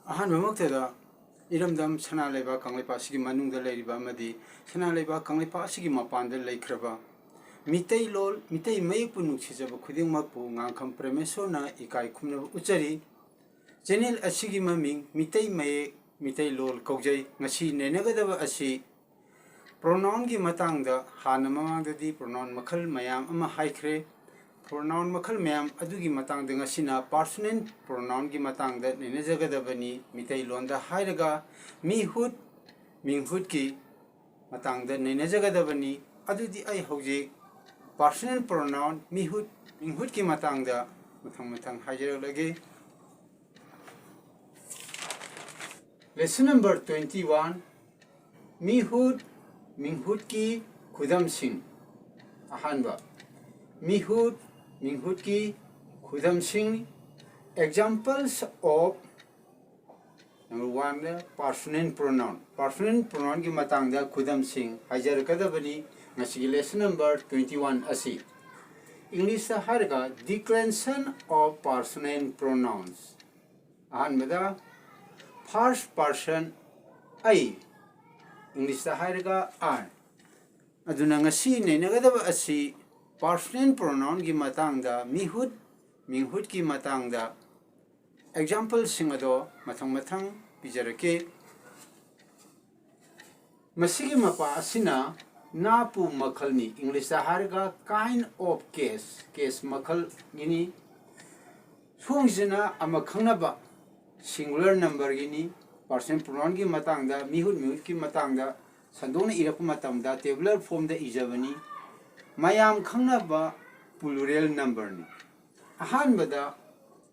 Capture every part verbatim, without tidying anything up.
ꯑꯍꯥꯟꯕꯃꯛꯇꯗ ꯏꯔꯝꯗꯝ ꯁꯅꯥ ꯂꯩꯕꯥꯛ ꯀꯪꯂꯩꯄꯥꯛ ꯑꯁꯤꯒꯤ ꯃꯅꯨꯡꯗ ꯂꯩꯔꯤꯕ ꯑꯃꯗꯤ ꯁꯅꯥ ꯂꯩꯕꯥꯛ ꯀꯪꯂꯩꯄꯥꯛ ꯑꯁꯤꯒꯤ ꯃꯄꯥꯟꯗ ꯂꯩꯈ꯭ꯔꯕ ꯃꯤꯇꯩꯂꯣꯟ, ꯃꯤꯇꯩ ꯃꯌꯦꯛꯄꯨ ꯅꯨꯡꯁꯤꯖꯕ ꯈꯨꯗꯤꯡꯃꯛꯄꯨ ꯉꯥꯡꯈꯝ ꯄ꯭ꯔꯦꯃꯦꯁꯣꯔꯅ ꯏꯀꯥꯏ ꯈꯨꯝꯅꯕ ꯎꯠꯆꯔꯤ꯫ ꯆꯦꯅꯦꯜ ꯑꯁꯤꯒꯤ ꯃꯃꯤꯡ ꯃꯤꯇꯩ ꯃꯌꯦꯛ, ꯃꯤꯇꯩꯂꯣꯟ ꯀꯧꯖꯩ꯫ ꯉꯁꯤ ꯅꯩꯅꯒꯗꯕ ꯑꯁꯤ ꯄ꯭ꯔꯣꯅꯥꯎꯟꯒꯤ ꯃꯇꯥꯡꯗ꯫ ꯍꯥꯟꯅ ꯃꯃꯥꯡꯗꯗꯤ ꯄ꯭ꯔꯣꯅꯥꯎꯟ ꯃꯈꯜ ꯃꯌꯥꯝ ꯑꯃ ꯍꯥꯏꯈ꯭ꯔꯦ꯫ ꯄ꯭ꯔꯣꯅꯥꯎꯟ ꯃꯈꯜ ꯃꯌꯥꯝ ꯑꯗꯨꯒꯤ ꯃꯇꯥꯡꯗ ꯉꯁꯤꯅ ꯄꯥꯔꯁꯣꯅꯦꯜ ꯄ꯭ꯔꯣꯅꯥꯎꯟꯒꯤ ꯃꯇꯥꯡꯗ ꯅꯩꯅꯖꯒꯗꯕꯅꯤ꯫ ꯃꯤꯇꯩꯂꯣꯟꯗ ꯍꯥꯏꯔꯒ ꯃꯤꯍꯨꯠ, ꯃꯤꯡꯍꯨꯠꯀꯤ ꯃꯇꯥꯡꯗ ꯅꯩꯅꯖꯒꯗꯕꯅꯤ꯫ ꯑꯗꯨꯗꯤ ꯑꯩ ꯍꯧꯖꯤꯛ ꯄꯥꯔꯁꯣꯅꯦꯜ ꯄ꯭ꯔꯣꯅꯥꯎꯟ, ꯃꯤꯍꯨꯠ, ꯃꯤꯡꯍꯨꯠꯀꯤ ꯃꯇꯥꯡꯗ ꯃꯊꯪ ꯃꯊꯪ ꯍꯥꯏꯖꯔꯛꯂꯒꯦ꯫ Lesson number twenty one, ꯃꯤꯍꯨꯠ, ꯃꯤꯡꯍꯨꯠꯀꯤ ꯈꯨꯗꯝꯁꯤꯡ꯫ ꯑꯍꯥꯟꯕ, ꯃꯤꯍꯨꯠ, ꯃꯤꯡꯍꯨꯠꯀꯤ ꯈꯨꯗꯝꯁꯤꯡ꯫ Examples of, number one, personal pronoun꯫ Personal pronounꯒꯤ ꯃꯇꯥꯡꯗ ꯈꯨꯗꯝꯁꯤꯡ ꯍꯥꯏꯖꯔꯛꯀꯗꯕꯅꯤ ꯉꯁꯤꯒꯤ lesson number twenty one ꯑꯁꯤ꯫ ꯏꯪꯂꯤꯁꯇ ꯍꯥꯏꯔꯒ declension of personal pronouns꯫ ꯑꯍꯥꯟꯕꯗ, first person, I, ꯏꯪꯂꯤꯁꯇ ꯍꯥꯏꯔꯒ I꯫ ꯑꯗꯨꯅ ꯉꯁꯤ ꯅꯩꯅꯒꯗꯕ ꯑꯁꯤ ꯄꯥꯔꯁꯣꯅꯦꯜ ꯄ꯭ꯔꯣꯅꯥꯎꯟꯒꯤ ꯃꯇꯥꯡꯗ, ꯃꯤꯍꯨꯠ, ꯃꯤꯡꯍꯨꯠꯀꯤ ꯃꯇꯥꯡꯗ ꯑꯦꯛꯖꯥꯝꯄꯜꯁꯤꯡ ꯑꯗꯣ ꯃꯊꯪ ꯃꯊꯪ ꯄꯤꯖꯔꯛꯀꯦ꯫ ꯃꯁꯤꯒꯤ ꯃꯄꯥ ꯑꯁꯤꯅ ꯅꯥꯄꯨ ꯃꯈꯜꯅꯤ꯫ ꯏꯪꯂꯤꯁꯇ ꯍꯥꯏꯔꯒ kind of case, case ꯃꯈꯜꯒꯤꯅꯤ꯫ ꯁꯣꯝꯒꯤꯁꯤꯅ ꯑꯃ ꯈꯪꯅꯕ ꯁꯤꯡꯒꯨꯂꯔ ꯅꯝꯕꯔꯒꯤꯅꯤ꯫ ꯄꯥꯔꯁꯣꯅꯦꯜ ꯄ꯭ꯔꯣꯅꯥꯎꯟꯒꯤ ꯃꯇꯥꯡꯗ, ꯃꯤꯍꯨꯠ ꯃꯤꯍꯨꯠꯀꯤ ꯃꯇꯥꯡꯗ ꯁꯟꯗꯣꯛꯅ ꯏꯔꯛꯄ ꯃꯇꯝꯗ ꯇꯦꯕꯨꯂꯔ ꯐꯣꯝꯗ ꯏꯖꯕꯅꯤ꯫ ꯃꯌꯥꯝ ꯈꯪꯅꯕ ꯄ꯭ꯂꯨꯔꯦꯜ ꯅꯝꯕꯔꯅꯤ꯫ ꯑꯍꯥꯟꯕꯗ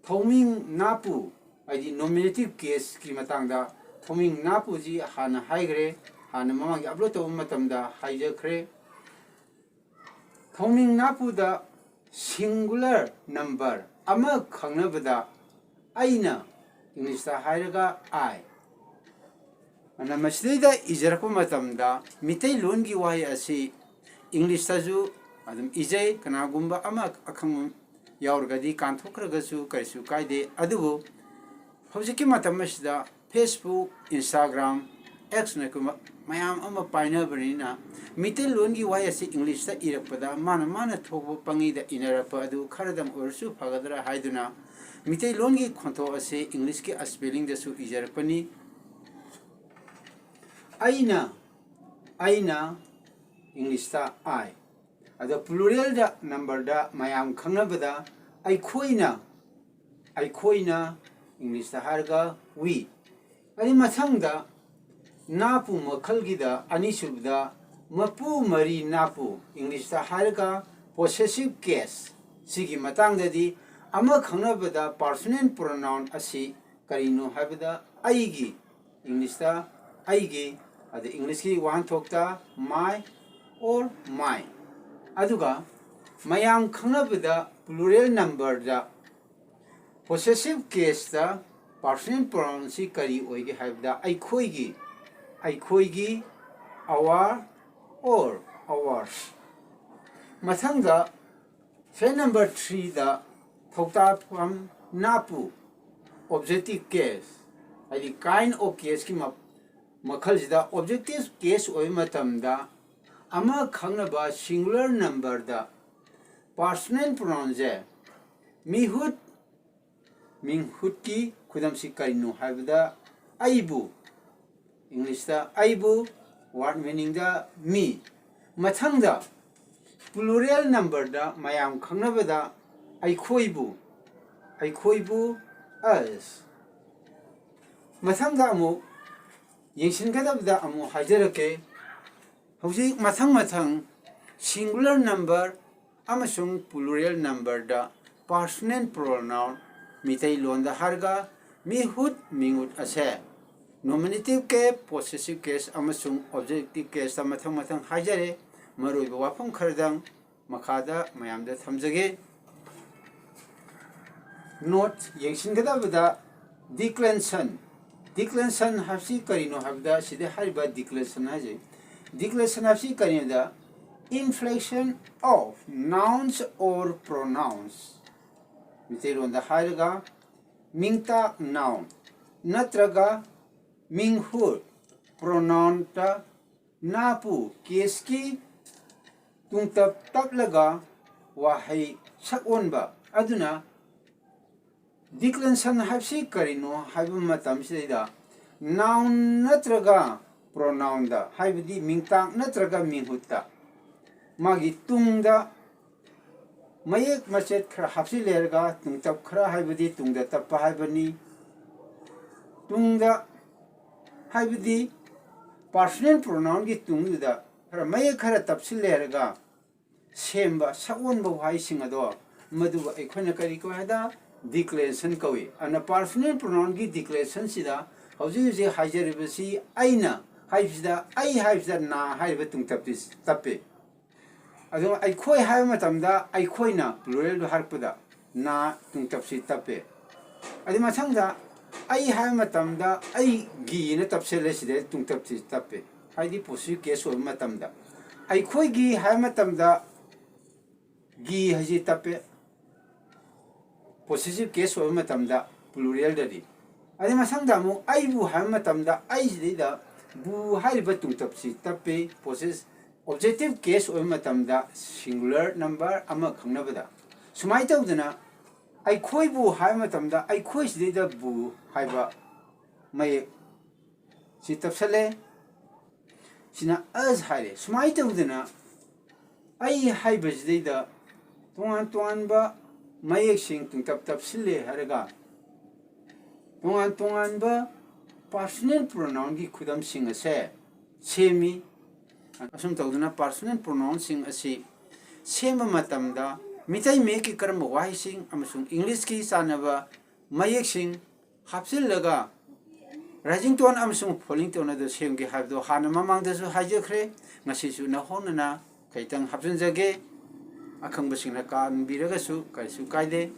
ꯊꯧꯃꯤꯡ ꯅꯥꯄꯨ, ꯍꯥꯏꯗꯤ ꯅꯣꯃꯤꯅꯦꯇꯤꯚ ꯀꯦꯁꯀꯤ ꯃꯇꯥꯡꯗ ꯊꯧꯃꯤꯡ ꯅꯥꯄꯨꯁꯤ ꯍꯥꯟꯅ ꯍꯥꯏꯈ꯭ꯔꯦ, ꯍꯥꯟꯅ ꯃꯃꯥꯡꯒꯤ ꯑꯞꯂꯣꯗ ꯇꯧꯕ ꯃꯇꯝꯗ ꯍꯥꯏꯖꯈ꯭ꯔꯦ꯫ ꯊꯧꯃꯤꯡ ꯅꯥꯄꯨꯗ ꯁꯤꯡꯒꯨꯂꯔ ꯅꯝꯕꯔ ꯑꯃ ꯈꯪꯅꯕꯗ ꯑꯩꯅ, ꯏꯪꯂꯤꯁꯇ ꯍꯥꯏꯔꯒ I꯫ ꯑꯗꯨꯅ ꯃꯁꯤꯗꯩꯗ ꯏꯖꯔꯛꯄ ꯃꯇꯝꯗ ꯃꯤꯇꯩꯂꯣꯟꯒꯤ ꯋꯥꯍꯩ ꯑꯁꯤ ꯏꯪꯂꯤꯁꯇꯁꯨ ꯑꯗꯨꯝ ꯏꯖꯩ꯫ ꯀꯅꯥꯒꯨꯝꯕ ꯑꯃ ꯑꯈꯪꯕ ꯌꯥꯎꯔꯒꯗꯤ ꯀꯥꯟꯊꯣꯛꯈ꯭ꯔꯒꯁꯨ ꯀꯔꯤꯁꯨ ꯀꯥꯏꯗꯦ꯫ ꯑꯗꯨꯕꯨ ꯍꯧꯖꯤꯛꯀꯤ ꯃꯇꯝ ꯑꯁꯤꯗ Facebook, Instagram, X ꯅ ꯀꯨꯝꯕ ꯃꯌꯥꯝ ꯑꯃ ꯄꯥꯏꯅꯕꯅꯤꯅ ꯃꯤꯇꯩꯂꯣꯟꯒꯤ ꯋꯥꯍꯩ ꯑꯁꯤ English ꯇ ꯏꯔꯛꯄꯗ ꯃꯥꯅ ꯃꯥꯅ ꯊꯣꯛꯄ ꯄꯪꯏꯗ ꯏꯅꯔꯛꯄ ꯑꯗꯨ ꯈꯔꯗꯪ ꯑꯣꯏꯔꯁꯨ ꯐꯒꯗ꯭ꯔꯥ ꯍꯥꯏꯗꯨꯅ ꯃꯤꯇꯩꯂꯣꯟꯒꯤ ꯈꯣꯟꯊꯣꯛ ꯑꯁꯤ English ꯀꯤ spelling ꯗꯁꯨ ꯏꯖꯔꯛꯄꯅꯤ꯫ ꯑꯩꯅ, ꯑꯩꯅ, English ꯇ I꯫ ꯑꯗꯣ plural ꯗ, number ꯗ ꯃꯌꯥꯝ ꯈꯪꯅꯕꯗ ꯑꯩꯈꯣꯏꯅ, ꯑꯩꯈꯣꯏꯅ, English ꯇ ꯍꯥꯏꯔꯒ we꯫ ꯑꯗꯩ ꯃꯊꯪꯗ ꯅꯥꯄꯨ ꯃꯈꯜꯒꯤꯗ ꯑꯅꯤꯁꯨꯕꯗ ꯃꯄꯨ ꯃꯔꯤ ꯅꯥꯄꯨ, English ꯇ ꯍꯥꯏꯔꯒ possessive case꯫ ꯁꯤꯒꯤ ꯃꯇꯥꯡꯗꯗꯤ ꯑꯃ ꯈꯪꯅꯕꯗ personal pronoun ꯑꯁꯤ ꯀꯔꯤꯅꯣ ꯍꯥꯏꯕꯗ ꯑꯩꯒꯤ, English ꯇ ꯑꯩꯒꯤ, ꯑꯗ English ꯀꯤ ꯋꯥꯍꯟꯊꯣꯛꯇ my or mine꯫ ꯑꯗꯨꯒ ꯃꯌꯥꯝ ꯈꯪꯅꯕꯗ plural number ꯗ possessive case ꯇ personal pronoun ꯁꯤ ꯀꯔꯤ ꯑꯣꯏꯒꯦ ꯍꯥꯏꯕꯗ ꯑꯩꯈꯣꯏꯒꯤ, ꯑꯩꯈꯣꯏꯒꯤ, our or ours꯫ ꯃꯊꯪꯗ ꯁꯦꯔꯤꯌꯦꯜ number three ꯗ ꯊꯧꯇꯥꯛꯐꯝ ꯅꯥꯄꯨ, objective case, ꯍꯥꯏꯗꯤ kind of case ꯀꯤ ꯃ-, ꯃꯈꯜꯁꯤꯗ objective case ꯑꯣꯏꯕ ꯃꯇꯝꯗ ꯑꯃ ꯈꯪꯅꯕ singular number ꯗ personal pronoun ꯁꯦ ꯃꯤꯍꯨꯠ, ꯃꯤꯡꯍꯨꯠꯀꯤ ꯈꯨꯗꯝꯁꯤ ꯀꯔꯤꯅꯣ ꯍꯥꯏꯕꯗ ꯑꯩꯕꯨ, English ꯇ ꯑꯩꯕꯨ, word meaning ꯗ me꯫ ꯃꯊꯪꯗ plural number ꯗ ꯃꯌꯥꯝ ꯈꯪꯅꯕꯗ ꯑꯩꯈꯣꯏꯕꯨ, ꯑꯩꯈꯣꯏꯕꯨ, us꯫ ꯃꯊꯪꯗ ꯑꯃꯨꯛ ꯌꯦꯡꯁꯤꯟꯒꯗꯕꯗ ꯑꯃꯨꯛ ꯍꯥꯏꯖꯔꯛꯀꯦ꯫ ꯍꯧꯖꯤꯛ ꯃꯊꯪ ꯃꯊꯪ singular number ꯑꯃꯁꯨꯡ plural number ꯗ personal pronoun, ꯃꯤꯇꯩꯂꯣꯟꯗ ꯍꯥꯏꯔꯒ ꯃꯤꯍꯨꯠ, ꯃꯤꯡꯍꯨꯠ ꯑꯁꯦ nominative case, possessive case ꯑꯃꯁꯨꯡ objective case ꯇ ꯃꯊꯪ ꯃꯊꯪ ꯍꯥꯏꯖꯔꯦ꯫ ꯃꯔꯨꯑꯣꯏꯕ ꯋꯥꯐꯝ ꯈꯔꯗꯪ ꯃꯈꯥꯗ ꯃꯌꯥꯝꯗ ꯊꯝꯖꯒꯦ꯫ Note ꯌꯦꯡꯁꯤꯟꯒꯗꯕꯗ declension, declension ꯍꯥꯏꯕꯁꯤ ꯀꯔꯤꯅꯣ ꯍꯥꯏꯕꯗ ꯁꯤꯗ ꯍꯥꯏꯔꯤꯕ declension ꯍꯥꯏꯁꯦ, declension ꯍꯥꯏꯕꯁꯤ ꯀꯔꯤꯅꯣꯗ inflection of nouns or pronouns꯫ ꯃꯤꯇꯩꯂꯣꯟꯗ ꯍꯥꯏꯔꯒ ꯃꯤꯡꯇꯥꯛ noun ꯅꯠꯇ꯭ꯔꯒ ꯃꯤꯡꯍꯨꯠ pronounꯗ ꯅꯥꯄꯨ caseꯀꯤ ꯇꯨꯡꯇꯞ ꯇꯞꯂꯒ ꯋꯥꯍꯩ ꯁꯛ ꯑꯣꯟꯕ꯫ ꯑꯗꯨꯅ declension ꯍꯥꯏꯕꯁꯤ ꯀꯔꯤꯅꯣ ꯍꯥꯏꯕ ꯃꯇꯝꯁꯤꯗꯩꯗ noun ꯅꯠꯇ꯭ꯔꯒ pronounꯗ, ꯍꯥꯏꯕꯗꯤ ꯃꯤꯡꯇꯥꯛ ꯅꯠꯇ꯭ꯔꯒ ꯃꯤꯡꯍꯨꯠꯇ ꯃꯥꯒꯤ ꯇꯨꯡꯗ ꯃꯌꯦꯛ ꯃꯆꯦꯠ ꯈꯔ ꯍꯥꯞꯆꯤꯜꯂꯦꯔꯒ ꯇꯨꯡꯇꯞ ꯈꯔ, ꯍꯥꯏꯕꯗꯤ ꯇꯨꯡꯗ ꯇꯞꯄ ꯍꯥꯏꯕꯅꯤ꯫ ꯇꯨꯡꯗ ꯍꯥꯏꯕꯗꯤ personal pronounꯒꯤ ꯇꯨꯡꯗꯨꯗ ꯈꯔ ꯃꯌꯦꯛ ꯈꯔ ꯇꯞꯁꯤꯜꯂꯦꯔꯒ ꯁꯦꯝꯕ ꯁꯛꯑꯣꯟꯕ ꯋꯥꯍꯩꯁꯤꯡ ꯑꯗꯣ ꯃꯗꯨꯕꯨ ꯑꯩꯈꯣꯏꯅ ꯀꯔꯤ ꯀꯧꯏ ꯍꯥꯏꯗ declension ꯀꯧꯏ꯫ ꯑꯗꯨꯅ personal pronounꯒꯤ declensionꯁꯤꯗ ꯍꯧꯖꯤꯛ ꯍꯧꯖꯤꯛ ꯍꯥꯏꯖꯔꯤꯕꯁꯤ ꯑꯩꯅ ꯍꯥꯏꯕꯁꯤꯗ, ꯑꯩ ꯍꯥꯏꯕꯁꯤꯗ ꯅꯥ ꯍꯥꯏꯔꯤꯕ ꯇꯨꯡꯇꯞꯇꯤ ꯇꯞꯄꯤ꯫ ꯑꯗꯨꯒ ꯑꯩꯈꯣꯏ ꯍꯥꯏꯕ ꯃꯇꯝꯗ ꯑꯩꯈꯣꯏꯅ pluralꯗꯨ ꯍꯥꯏꯔꯛꯄꯗ ꯅꯥ ꯇꯨꯡꯇꯞꯁꯤ ꯇꯞꯄꯦ꯫ ꯑꯗꯨ ꯃꯊꯪꯗ ꯑꯩ ꯍꯥꯏꯕ ꯃꯇꯝꯗ ꯑꯩꯒꯤꯅ ꯇꯞꯁꯤꯜꯂꯦ, ꯁꯤꯗ ꯇꯨꯡꯇꯞꯁꯤ ꯇꯞꯄꯦ꯫ ꯍꯥꯏꯗꯤ possessive case ꯑꯣꯏꯕ ꯃꯇꯝꯗ ꯑꯩꯈꯣꯏꯒꯤ ꯍꯥꯏꯕ ꯃꯇꯝꯗ ꯒꯤ ꯍꯥꯏꯁꯤ ꯇꯞꯄꯦ꯫ Possessive case ꯑꯣꯏꯕ ꯃꯇꯝꯗ pluralꯗꯗꯤ꯫ ꯑꯗꯩ ꯃꯊꯪꯗ ꯑꯃꯨꯛ ꯑꯩꯕꯨ ꯍꯥꯏꯕ ꯃꯇꯝꯗ ꯑꯩꯁꯤꯗꯩꯗ ꯕꯨ ꯍꯥꯏꯔꯤꯕ ꯇꯨꯡꯇꯞꯁꯤ ꯇꯞꯄꯤ꯫ Possess-, objective case ꯑꯣꯏꯕ ꯃꯇꯝꯗ singular number ꯑꯃ ꯈꯪꯅꯕꯗ꯫ ꯁꯨꯃꯥꯏꯅ ꯇꯧꯗꯅ ꯑꯩꯈꯣꯏꯕꯨ ꯍꯥꯏꯕ ꯃꯇꯝꯗ ꯑꯩꯈꯣꯏꯁꯤꯗꯩꯗ ꯕꯨ ꯍꯥꯏꯕ ꯃꯌꯦꯛ ꯁꯤ ꯇꯞꯁꯜꯂꯦ꯫ ꯁꯤꯅ us ꯍꯥꯏꯔꯦ꯫ ꯁꯨꯃꯥꯏꯅ ꯇꯧꯗꯅ ꯑꯩ ꯍꯥꯏꯕꯁꯤꯗꯩꯗ ꯇꯣꯉꯥꯟ ꯇꯣꯉꯥꯟꯕ ꯃꯌꯦꯛꯁꯤꯡ ꯇꯨꯡꯇꯞ ꯇꯞꯁꯤꯜꯂꯦ ꯍꯥꯏꯔꯒ ꯇꯣꯉꯥꯟ ꯇꯣꯉꯥꯟꯕ personal pronounꯒꯤ ꯈꯨꯗꯝꯁꯤꯡ ꯑꯁꯦ ꯁꯦꯝꯃꯤ꯫ ꯑꯁꯨꯝ ꯇꯧꯗꯅ personal pronounꯁꯤꯡ ꯑꯁꯤ ꯁꯦꯝꯕ ꯃꯇꯝꯗ ꯃꯤꯇꯩ ꯃꯌꯦꯛꯀꯤ ꯀꯔꯝꯕ ꯋꯥꯍꯩꯁꯤꯡ ꯑꯃꯁꯨꯡ Englishꯀꯤ ꯆꯥꯟꯅꯕ ꯃꯌꯦꯛꯁꯤꯡ ꯍꯥꯞꯆꯤꯜꯂꯒ rising tone ꯑꯃꯁꯨꯡ falling tone ꯑꯗꯨ ꯁꯦꯝꯒꯦ ꯍꯥꯏꯕꯗꯨ ꯍꯥꯟꯅ ꯃꯃꯥꯡꯗꯁꯨ ꯍꯥꯏꯖꯈ꯭ꯔꯦ꯫ ꯉꯁꯤꯁꯨ ꯅꯧꯍꯧꯅꯅ ꯈꯤꯇꯪ ꯍꯥꯞꯆꯤꯟꯖꯒꯦ꯫ ꯑꯈꯪꯕꯁꯤꯡꯅ ꯀꯥꯟꯕꯤꯔꯒꯁꯨ ꯀꯔꯤꯁꯨ ꯀꯥꯏꯗꯦ꯫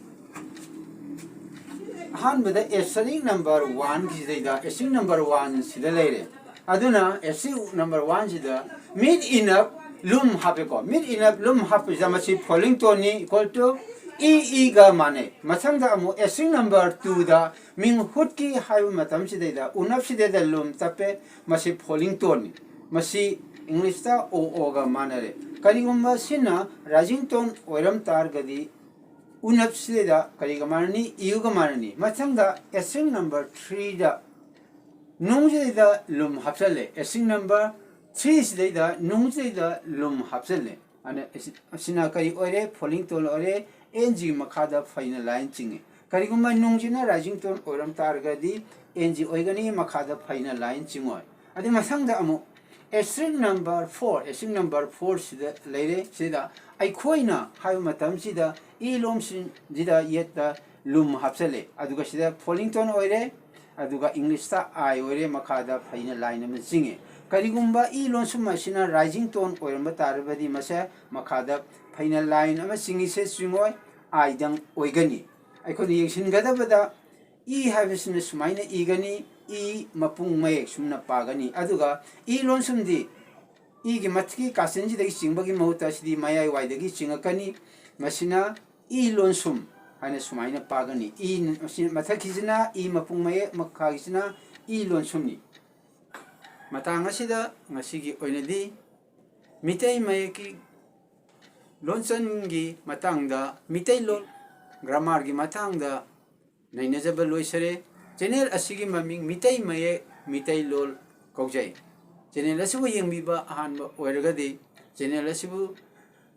ꯑꯍꯥꯟꯕꯗ asterisk number oneꯒꯤꯁꯤꯗꯩꯗ asterisk number oneꯁꯤꯗ ꯂꯩꯔꯦ꯫ ꯑꯗꯨꯅ asterisk number oneꯁꯤꯗ mid enough ꯂꯨꯝ ꯍꯥꯞꯄꯦꯀꯣ꯫ Mid enough ꯂꯨꯝ ꯍꯥꯞꯄꯁꯤꯗ ꯃꯁꯤ falling toneꯅꯤ, equal to ꯏ ꯏꯒ ꯃꯥꯟꯅꯩ꯫ ꯃꯊꯪꯗ ꯑꯃꯨꯛ ꯑꯦꯁꯇ꯭ꯔꯤꯛ ꯅꯝꯕꯔ ꯇꯨꯗ ꯃꯤꯡ ꯍꯨꯠꯀꯤ ꯍꯥꯏꯕ ꯃꯇꯝꯁꯤꯗꯩꯗ ꯎꯅꯞꯁꯤꯗꯩꯗ ꯂꯨꯝ ꯇꯞꯄꯦ꯫ ꯃꯁꯤ ꯐꯣꯂꯤꯡ ꯇꯣꯟꯅꯤ꯫ ꯃꯁꯤ ꯏꯪꯂꯤꯁꯇ ꯑꯣ ꯑꯣꯒ ꯃꯥꯟꯅꯔꯦ꯫ ꯀꯔꯤꯒꯨꯝꯕ ꯁꯤꯅ ꯔꯥꯏꯖꯤꯡ ꯇꯣꯟ ꯑꯣꯏꯔꯝ ꯇꯥꯔꯒꯗꯤ ꯎꯅꯞꯁꯤꯗꯩꯗ ꯀꯔꯤꯒ ꯃꯥꯟꯅꯅꯤ? ꯏꯌꯨꯒ ꯃꯥꯟꯅꯅꯤ꯫ ꯃꯊꯪꯗ ꯑꯦꯁꯇ꯭ꯔꯤꯛ ꯅꯝꯕꯔ ꯊ꯭ꯔꯤꯗ ꯅꯨꯡꯁꯤꯗꯩꯗ ꯂꯨꯝ ꯍꯥꯞꯆꯜꯂꯦ꯫ ꯑꯦꯁꯇ꯭ꯔꯤꯛ ꯅꯝꯕꯔ ꯊ꯭ꯔꯤꯁꯤꯗꯩꯗ ꯅꯨꯡꯁꯤꯗꯩꯗ ꯂꯨꯝ ꯍꯥꯞꯆꯜꯂꯦ꯫ ꯑꯅ ꯑꯁꯤ-, ꯑꯁꯤꯅ ꯀꯔꯤ ꯑꯣꯏꯔꯦ? ꯐꯣꯂꯤꯡ ꯇꯣꯟ ꯑꯣꯏꯔꯦ꯫ ꯑꯦꯟ ꯖꯤ ꯃꯈꯥꯗ ꯐꯩꯅ ꯂꯥꯏꯟ ꯆꯤꯡꯉꯤ꯫ ꯀꯔꯤꯒꯨꯝꯕ ꯅꯨꯡꯁꯤꯅ ꯔꯥꯏꯖꯤꯡ ꯇꯣꯟ ꯑꯣꯏꯔꯝ ꯇꯥꯔꯒꯗꯤ ꯑꯦꯟ ꯖꯤ ꯑꯣꯏꯒꯅꯤ, ꯃꯈꯥꯗ ꯐꯩꯅ ꯂꯥꯏꯟ ꯆꯤꯡꯉꯣꯏ꯫ ꯑꯗꯨ ꯃꯊꯪꯗ ꯑꯃꯨꯛ ꯑꯦꯁꯇ꯭ꯔꯤꯛ ꯅꯝꯕꯔ ꯐꯣꯔ, ꯑꯦꯁꯇ꯭ꯔꯤꯛ ꯅꯝꯕꯔ ꯐꯣꯔꯁꯤꯗ ꯂꯩꯔꯦ꯫ ꯁꯤꯗ ꯑꯩꯈꯣꯏꯅ ꯍꯥꯏꯕ ꯃꯇꯝꯁꯤꯗ ꯏ ꯂꯣꯟꯁꯤꯡꯁꯤꯗ ꯌꯦꯠꯇ ꯂꯨꯝ ꯍꯥꯞꯆꯜꯂꯦ꯫ ꯑꯗꯨꯒ ꯁꯤꯗ ꯐꯣꯂꯤꯡ ꯇꯣꯟ ꯑꯣꯏꯔꯦ꯫ ꯑꯗꯨꯒ ꯏꯪꯂꯤꯁꯇ ꯑꯥꯏ ꯑꯣꯏꯔꯦ, ꯃꯈꯥꯗ ꯐꯩꯅ ꯂꯥꯏꯟ ꯑꯃ ꯆꯤꯡꯉꯦ꯫ ꯀꯔꯤꯒꯨꯝꯕ ꯏ ꯂꯣꯟꯁꯨꯝ ꯑꯁꯤꯅ ꯔꯥꯏꯖꯤꯡ ꯇꯣꯟ ꯑꯣꯏꯔꯝꯕ ꯇꯥꯔꯕꯗꯤ ꯃꯁꯦ ꯃꯈꯥꯗ ꯐꯩꯅ ꯂꯥꯏꯟ ꯑꯃ ꯆꯤꯡꯉꯤꯁꯦ ꯆꯤꯡꯉꯣꯏ, ꯑꯥꯏꯗꯪ ꯑꯣꯏꯒꯅꯤ꯫ ꯑꯩꯈꯣꯏꯅ ꯌꯦꯡꯁꯤꯟꯒꯗꯕꯗ ꯏ ꯍꯥꯏꯕꯁꯤꯅ ꯁꯨꯃꯥꯏꯅ ꯏꯒꯅꯤ, ꯏ ꯃꯄꯨꯡ ꯃꯌꯦꯛ ꯁꯨꯝꯅ ꯄꯥꯒꯅꯤ꯫ ꯑꯗꯨꯒ ꯏ ꯂꯣꯟꯁꯨꯝꯗꯤ ꯏꯒꯤ ꯃꯊꯛꯀꯤ ꯀꯥꯆꯤꯟꯁꯤꯗꯒꯤ ꯆꯤꯡꯕꯒꯤ ꯃꯍꯨꯠꯇ ꯁꯤꯗꯤ ꯃꯌꯥꯏ ꯋꯥꯏꯗꯒꯤ ꯆꯤꯡꯉꯛꯀꯅꯤ꯫ ꯃꯁꯤꯅ ꯏ ꯂꯣꯟꯁꯨꯝ ꯍꯥꯏꯅ ꯁꯨꯃꯥꯏꯅ ꯄꯥꯒꯅꯤ꯫ ꯏ ꯃꯁꯤ ꯃꯊꯛꯀꯤꯁꯤꯅ ꯏ ꯃꯄꯨꯡ ꯃꯌꯦꯛ, ꯃꯈꯥꯒꯤꯁꯤꯅ ꯏ ꯂꯣꯟꯁꯨꯝꯅꯤ꯫ ꯃꯇꯥꯡ ꯑꯁꯤꯗ ꯉꯁꯤꯒꯤ ꯑꯣꯏꯅꯗꯤ ꯃꯤꯇꯩ ꯃꯌꯦꯛꯀꯤ ꯂꯣꯟꯆꯟꯒꯤ ꯃꯇꯥꯡꯗ, ꯃꯤꯇꯩꯂꯣꯟ ꯒ꯭ꯔꯥꯃꯥꯔꯒꯤ ꯃꯇꯥꯡꯗ ꯅꯩꯅꯖꯕ ꯂꯣꯏꯁꯔꯦ꯫ ꯆꯦꯅꯦꯜ ꯑꯁꯤꯒꯤ ꯃꯃꯤꯡ ꯃꯤꯇꯩ ꯃꯌꯦꯛ ꯃꯤꯇꯩꯂꯣꯟ ꯀꯧꯖꯩ꯫ ꯆꯦꯅꯦꯜ ꯑꯁꯤꯕꯨ ꯌꯦꯡꯕꯤꯕ ꯑꯍꯥꯟꯕ ꯑꯣꯏꯔꯒꯗꯤ ꯆꯦꯅꯦꯜ ꯑꯁꯤꯕꯨ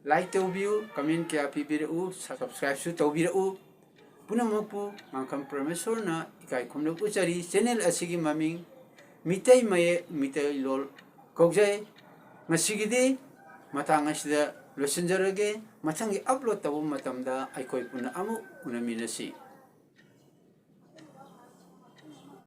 ꯂꯥꯏꯛ ꯇꯧꯕꯤꯌꯨ, ꯀꯃꯦꯟ ꯀꯌꯥ ꯄꯤꯕꯤꯔꯛꯎ, ꯁꯕꯁꯀ꯭ꯔꯥꯏꯕꯁꯨ ꯇꯧꯕꯤꯔꯛꯎ꯫ ꯄꯨꯝꯅꯃꯛꯄꯨ ꯃꯥꯡꯈꯝ ꯄ꯭ꯔꯃꯦꯁꯣꯔꯅ ꯏꯀꯥꯏ ꯈꯨꯝꯅꯕ ꯎꯠꯆꯔꯤ꯫ ꯆꯦꯅꯦꯜ ꯑꯁꯤꯒꯤ ꯃꯃꯤꯡ ꯃꯤꯇꯩ ꯃꯌꯦꯛ ꯃꯤꯇꯩꯂꯣꯟ ꯀꯧꯖꯩ꯫ ꯉꯁꯤꯒꯤꯗꯤ ꯃꯇꯥꯡ ꯑꯁꯤꯗ ꯂꯣꯏꯁꯤꯟꯖꯔꯒꯦ꯫ ꯃꯊꯪꯒꯤ ꯑꯞꯂꯣꯗ ꯇꯧꯕ ꯃꯇꯝꯗ ꯑꯩꯈꯣꯏ ꯄꯨꯟꯅ ꯑꯃꯨꯛ ꯎꯅꯃꯤꯟꯅꯁꯤ꯫